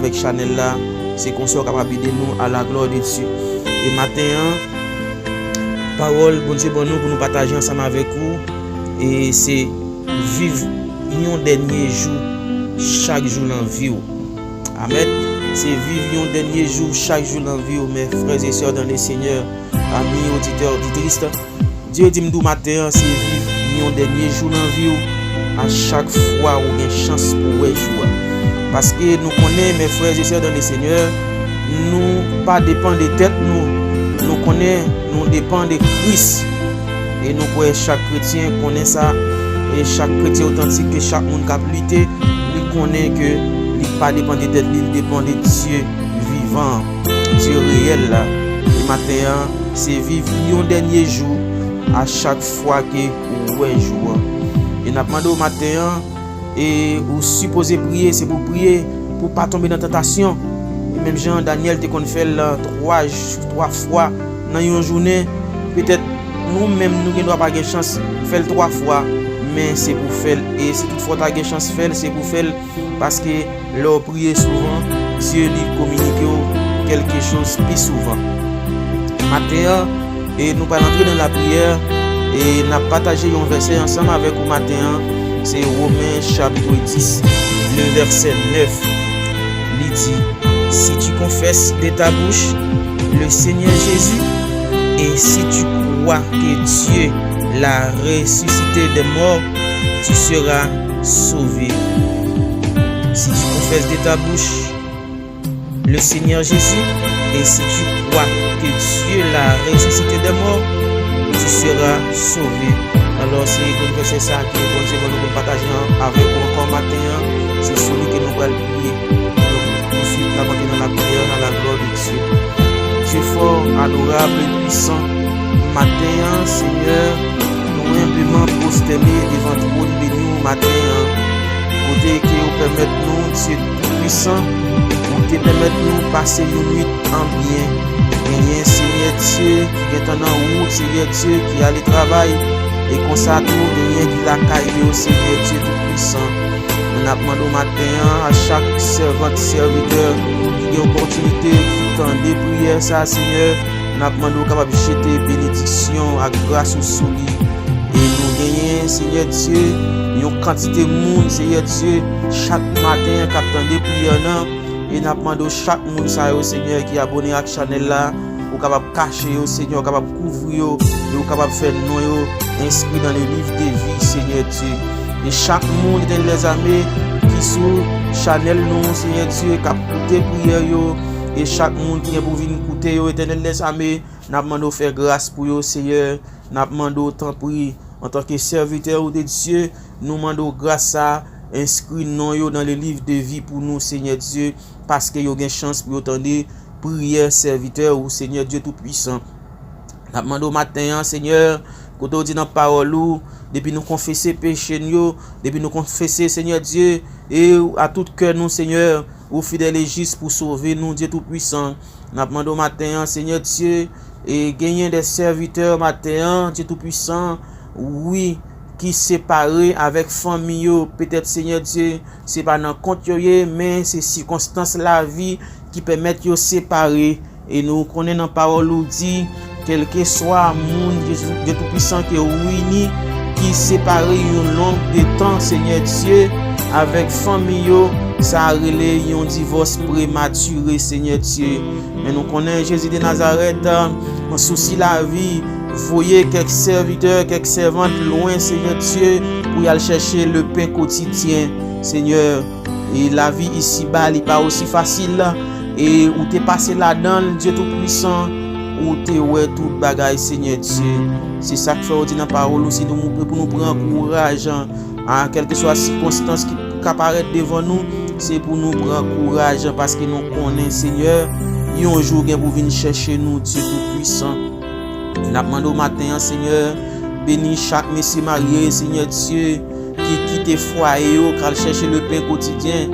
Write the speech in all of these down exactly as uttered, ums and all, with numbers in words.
avèk chanèl la. Se konsa w kapab ede nou à la gloire de Dieu. E maten an, pawòl Bondye ban nou pou nou pataje ansanm avèk ou, e se viv yon dènye jou chak jou nan vi w. Amèn. Se viv yon dènye jou chak jou nan vi w, mes frères et sœurs dans le Seigneur, amis auditeurs, auditrices. Dye di m di w maten an, se viv yon dènye jou nan vi w, a chak fwa ou gen chans pou w wè jou a. Paske nou konnen, mes frères et sœurs dans le Seigneur, nou pa depann de tèt nou. Nou konnen nou depann de Kris. E nou kwè chak kretyen konnen sa. E chak kretyen otantik, ke chak moun k ap lite, li konnen ke li pa depann de tèt li, li depann de Dye vivan an, Dye reyèl la. E maten an, se viv yon dènye jou a chak fwa ke ou wè jou an. E n ap mande w maten an, e ou sipoze priye, se pou w priye pou w pa tonbe nan tantasyon. E menm jan Danyèl te konn fè l twa jou, twa fwa nan yon jounen, petèt nou menm nou gen dwa pa gen chans fè l twa fwa, men se pou w fè l. E si toutfwa w ta gen chans fè l, se pou w fè l, paske lè w priye souvan, Dye li kominike w kèlke choz pi souvan. Maten an, e nou pral antre nan lapriyè, e n ap pataje yon vèsè ansanm avèk ou maten an. Se Women chapit dis, le vèsè nèf. Li di, si tu confesses de ta bouche le Seigneur Jésus, et si tu crois que Dieu l'a ressuscité des morts, tu seras sauvé. Si tu confesses de ta bouche le Seigneur Jésus, et si tu crois que Dieu l'a ressuscité des morts, tu seras sauvé. Alò, se grenn vèsè sa ke Bondye ban nou pou n pataje an avèk ou ankò maten an. Se sou li ke nou pral priye. Donk, touswit, n ap antre nan lapriyè, à la gloire de Dieu. Dye fò, adorab e pwisan, maten an, Senyè, nou enbleman pwostène devan twòn beni w maten an, kote ke ou pèmèt nou, Dye Toupwisan, ou te pèmèt nou pase yon nwit an byen. Genyen Senyè Dye ki gentan nan wout, Senyè Dye ki ale travay, e konsa tou genyen ki lakay yo, Senyè Dye Toupwisan. N ap mande w maten an, a chak sèvant, sèvitè ki gen opòtinite pou tande priyè sa, Senyè, n ap mande w kapab jete benediksyon ak gras ou sou li. E nou genyen, Senyè Dye, yon kantite moun, Senyè Dye, chak maten k ap tande priyè nan. E n ap mande w chak moun sa yo, Senyè, ki abòne ak chanèl la, ou kapab kache yo, Senyè, ou kapab kouvri yo, e ou kapab fè non yo enskri dans le livre de vie, Senyè Dye. E chak moun, Etènèl dèzame, ki sou chanèl nou, Senyè Dye, k ap koute priyè yo, e chak moun ki gen pou vin koute yo, Etènèl dèzame, n ap mande w fè gras pou yo, Senyè. N ap mande w, tanpri, antanke sèvitè ou de Dye, nou mande w gras sa, enskri non yo dans le livre de vie pou nou, Senyè Dye, paske yo gen chans pou yo tande priyè sèvitè ou, Senyè Dye Toupwisan. N ap mande w maten an, Senyè, kote w di nan pawòl ou, depi nou konfese peche n yo, depi nou konfese, Senyè Dye, e a tout kè nou, Senyè, ou fidèl e jis pou sove nou, Dye Toupwisan. N ap mande w maten an, Senyè Dye, e genyen de sèvitè maten an, Dye Toupwisan, wi, ki separe avèk fanmi yo. Petèt, Senyè Dye, se pa nan kont yo ye, men se sikonstans lavi ki pèmèt yo separe. E nou konnen nan pawòl ou di, kèlkeswa moun Dye, Dye Toupwisan ke ou ini, ki separe yon long de tan, Senyè Dye, avèk fanmi yo, sa rele yon divòs prematire, Senyè Dye. Men nou konnen Jezi de Nazarèt, an sousi lavi, voye kèk sèvitè, kèk sèvant lwen, Senyè Dye, pou y al chèche le pen kotidyen, Senyè. E lavi isiba, li pa osi fasil, e ou te pase ladan l, Dye Toupwisan, ou te wè tout bagay, Senyè Dye. Se sa k fè w di nan pawòl ou, si nou, pou nou pran kouraj, a kèlkeswa sikonstans ki ka parèt devan nou, se pou nou pran kouraj, paske nou konnen, Senyè, yon jou gen pou vin chèche nou, Dye Toupwisan. N ap mande w maten an, Senyè, beni chak mesye marye, Senyè Dye, ki kite fwaye yo, k al chèche le pen kotidyen.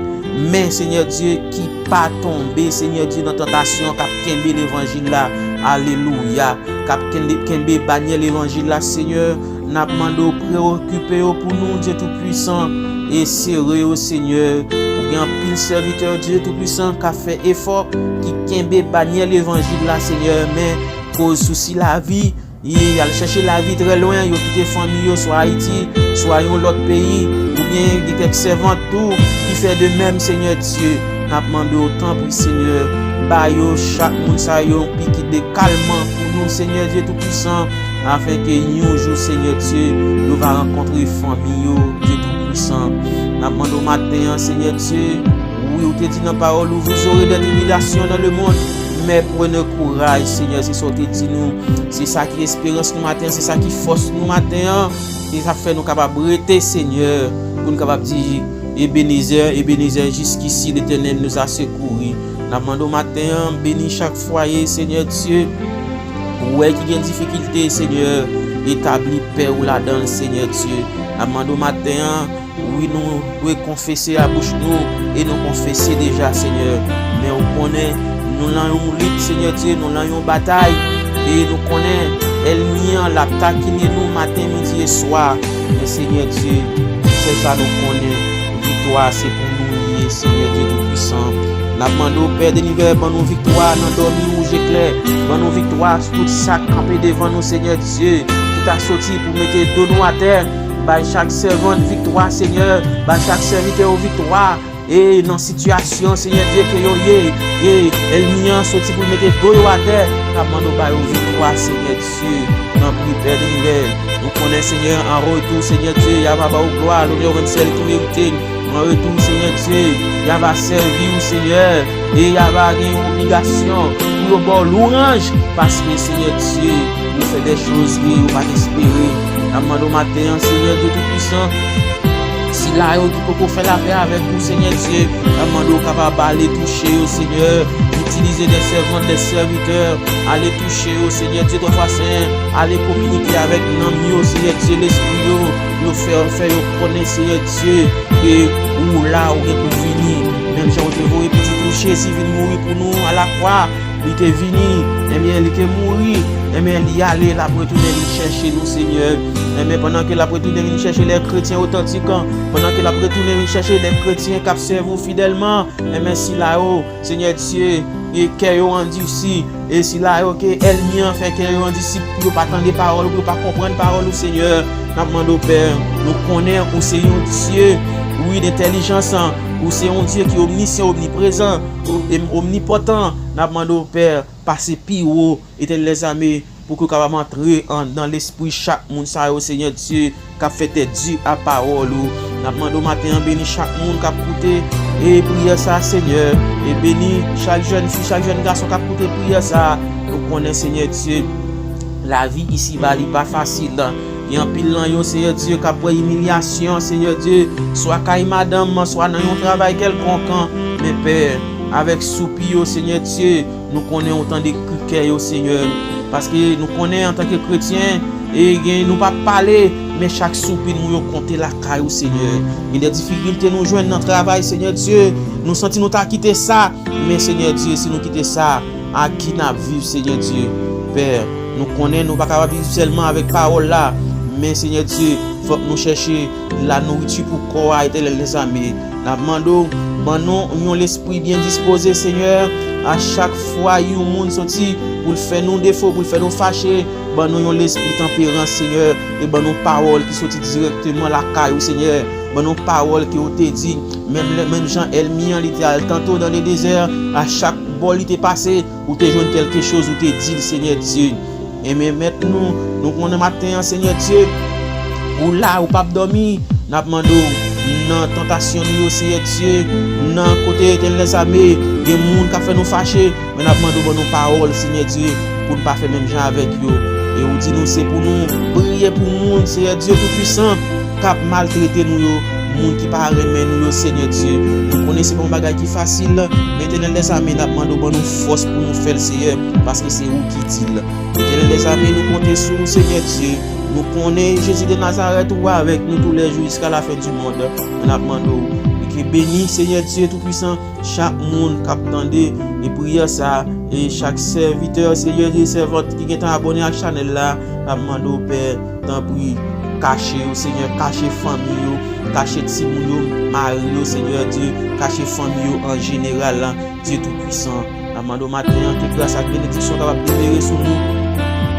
Men, Senyè Dye, ki pa tonbe, Senyè Dye, nan tantasyon, k ap kenbe levanjil la. Alelouya. K ap kenbe, kenbe banyè levanjil la, Senyè. N ap mande w preokipe yo pou nou, Dye Toupwisan, e sere yo, Senyè, pou Gen anpil sèvitè Dye Toupisan k ap fè efò, ki kenbe banyè levanjil la, Senyè, men koz sousi lavi, y al chèche lavi trè lwen, yo kite fanmi yo, swa Ayiti, swa yon lòt peyi, oubyen gen kèk sèvant tou ki fè de menm, Senyè Dye. N ap mande w, tanpri, Senyè, ba yo, chak moun sa yo, yon pikit de kalman pou nou, Senyè Dye Toupisan, afenke yon jou, Senyè Dye, yo va rankontre fanmi yo, Dye Toupisan. N ap mande w maten an, Senyè Dye, wi, ou te di nan pawòl ou, vous aurez des tribulations dans le monde, mais prenez courage, Senyè, se sa w te di nou. Se sa ki esperans nou maten an, se sa ki fòs nou maten an, se sa k fè nou kapab rete, Senyè, pou nou kapab di, Ebenezè, Ebenezè, jiskisi Letènèl nous a secouru. N ap mande w maten an, beni chak fwaye, Senyè Dye. Ou wè ki gen difikilte, Senyè, etabli pè ou ladan l, Senyè Dye. N ap mande w maten an, wi, nou dwe konfese a bouch nou, e nou konfese deja, Senyè. Men ou konnen, nou lan yon lit, Senyè Dye, nou lan yon batay, e nou konnen ènmi an, l ap takine nou maten, midi e swa. Men, Senyè Dye, sèl sa nou konnen, viktwa se pou nou li ye, Senyè Dye Toupisan. N ap mande w, Pè de linivè, ban nou viktwa nan dòmi, wouj eklè. Ban nou viktwa sou tout sa k kanpe devan nou, Senyè Dye, ki ta soti pou mete do nou atè. Bay chak sèvant viktwa, Senyè. Bay chak sèvitè ou viktwa. E nan sitiyasyon, Senyè Dye, ke yo ye, e ènmi an soti pou l mete do yo atè, n ap mande w ba yo viktwa, Senyè Dye. Tanpri, Pè de linivè, nou konnen, Senyè, an retou, Senyè Dye, y a va ba w glwa, lonè, rèn sèl ki merite. An retou, Senyè Dye, y a va sèvi w, Senyè, e y a va gen yon obligasyon pou yo ba w lwanj, paske, Senyè Dye, ou fè de choz ke yo pa t espere. N ap mande w maten an, Senyè Dye Toupisan, sila yo ki poko fè lapè avèk ou, Senyè Dye, n ap mande w kapab ale touche yo, Senyè. Itilize de sèvant, de sèvitè, ale touche yo, Senyè Dye, twa fwa sen, ale kominike avèk nanm yo, Senyè Dye, lespri yo, yo fè, fè yo konnen, Senyè Dye, ke ou la, ou gen pou vini. Menm jan ou te voye pitit ou Jezi vin mouri pou nou a lakwa, li te vini, ebyen, li te mouri, ebyen, li ale, l ap retounen vin chèche nou, Senyè. Ebyen, pandan ke l ap retounen vin chèche lè kretyen otantik, pandan ke l ap retounen vin chèche lè kretyen k ap sèvi w fidèlman, ebyen, sila yo, Senyè Dye, e kè yo andisi, e sila yo ke ènmi an fè kè yo andisi, pou yo pa tande pawòl ou, pou yo pa konprann pawòl ou, Senyè. N ap mande w, Pè, nou konnen ou se yon Dye, wi, dentèlijans, ou se yon Dye ki omnisyan, omniprezan, e omnipotan. N ap mande w, Pè, pase pi wo, Etènèl dèzame, pou ke w kapab antre anndan lespri chak moun sa yo, Senyè Dye, k ap fè tèt di a pawòl ou. N ap mande w maten an, beni chak moun k ap koute, e priyè sa, Senyè, e beni chak jèn fi, chak jèn gason k ap koute priyè sa. Nou konnen, Senyè Dye, lavi isiba, li pa fasil. Gen anpil nan yo, Senyè Dye, k ap pran imilyasyon, Senyè Dye, swa kay madanm, swa nan yon travay kèlkonk. Men, Pè, avèk soupi yo, Senyè Dye, nou konnen ou tande kri kè yo, Senyè. Paske nou konnen, antanke kretyen, e gen, nou pa pale, men chak soupi nou yo konte lakay ou, Senyè. Gen de difikilte nou jwenn nan travay, Senyè Dye. Nou santi nou ta kite sa, men, Senyè Dye, si nou kite sa, ak ki n ap viv, Senyè Dye? Pè, nou konnen nou pa kapab viv sèlman avèk pawòl la, men, Senyè Dye, fòk nou chèche lanouriti pou kò a, Etènèl dèzame. N ap mande w, ban nou yon lespri byen dispoze, Senyè. A chak fwa yon moun soti pou l fè nou defo, pou l fè nou fache, ban nou yon lespri tanperans, Senyè, e ban nou pawòl ki soti dirèkteman lakay ou, Senyè. Ban nou pawòl ke w te di, menm lè, menm jan ènmi an, li te al tante w dans le désert, a chak bò li te pase, ou te jwenn kèlke choz, ou te di l, Senyè Dye. Ebyen, Mèt nou, nou konnen maten an, Senyè Dye, ou la, ou p ap dòmi. N ap mande w, nan tantasyon nou yo, Senyè Dye, nan kote Etènèl dèzame, gen moun k ap fè nou fache, men n ap mande w ban nou pawòl, Senyè Dye, pou n pa fè menm jan avèk yo. E ou di nou se pou nou priye pou moun, Senyè Dye Toupisan, k ap maltrete nou yo, moun ki pa renmen nou yo, Senyè Dye. Nou konnen se pa yon bagay ki fasil, men Etènèl dèzame, n ap mande w ban nou fòs pou nou fè l, Senyè, paske se ou ki di l. Etènèl dèzame, nou konte sou ou, Senyè Dye. Nou konnen Jezi de Nazarèt, ou avèk nou toulèjou jiska lafen di mond. N ap mande w, e ke beni, Senyè Dye Toupisan, chak moun k ap tande e priyè sa, e chak sèvitè, Senyè, e sèvant ki gentan abòne ak chanèl la, n ap mande w, Pè, tanpri, kache yo, Senyè, kache fanmi yo, kache timoun yo, mari yo, Senyè Dye, kache fanmi yo an jeneral, Dye Toupwisan. N ap mande w maten an ke gras ak benediksyon kapab demere sou nou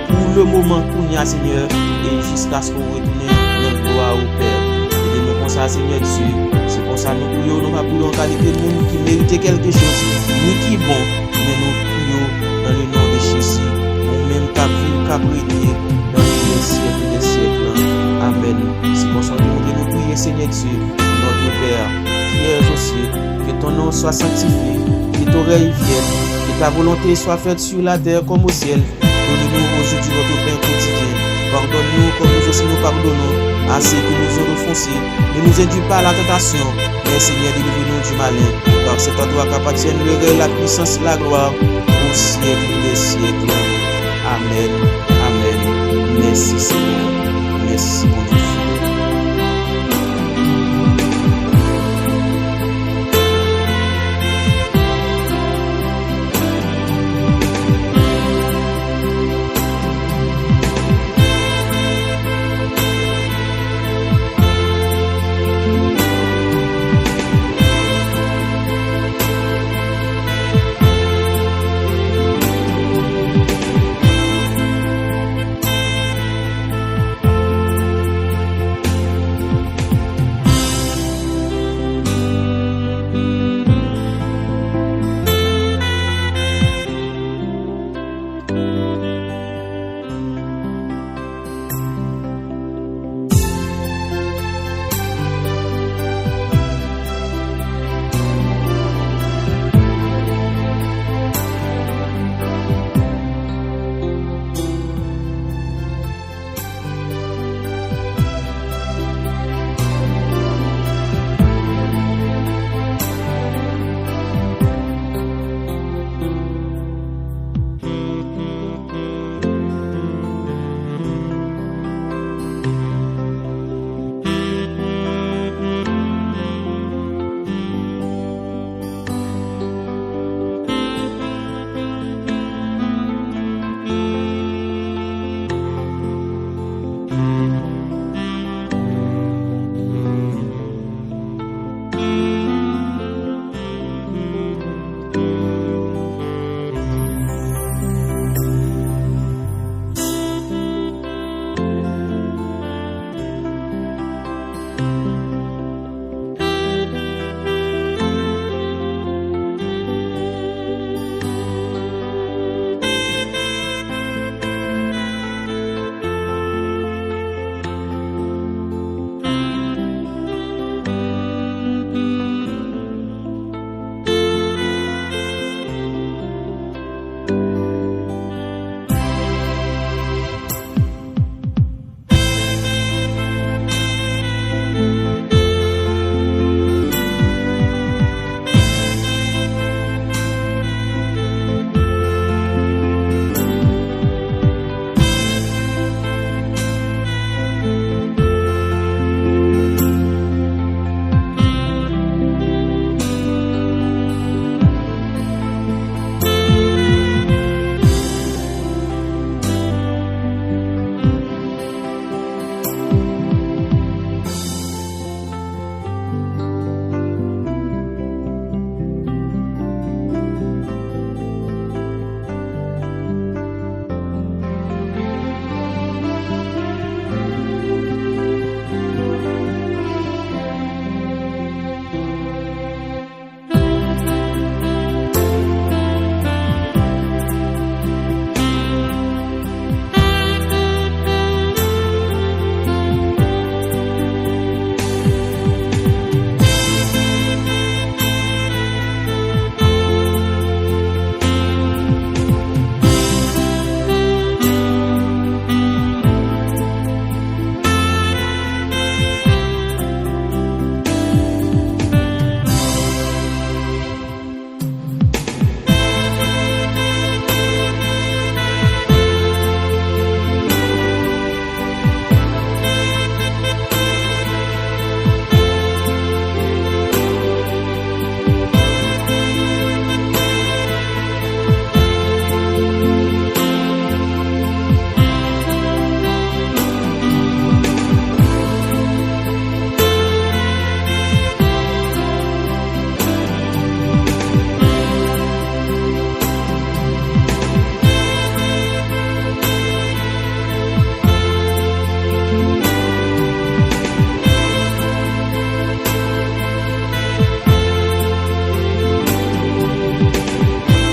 pou le moman kounye a, Senyè, e jiskaske w retounen nan glwa ou, Pè. Ede nou konsa, Senyè Dye. Se konsa nou priye w, nou pa priye w an kalite moun ki merite kèlke choz, ni ki bon, men nou priye w nan le non de Jezi, ou menm k ap viv, k ap renye dans les siècles des siècles. Amèn. Se konsa nou montre nou priye, Senyè Dye, notre Père qui es aux cieux, que ton nom soit sanctifié, que ton règne vienne, que ta volonté soit faite sur la terre comme au ciel. Donne-nous aujourd'hui notre pain quotidien. Pardonne-nous comme nous aussi nous pardonnons à ceux qui nous ont offensés. Ne nous induis pas à la tentation, mais Seigneur, délivre-nous du malin. Car c'est à toi qu'appartiennent le règne, la puissance, la gloire au siècle des siècles. Amèn. Amèn. Mèsi, Senyè. Mèsi, Bondye.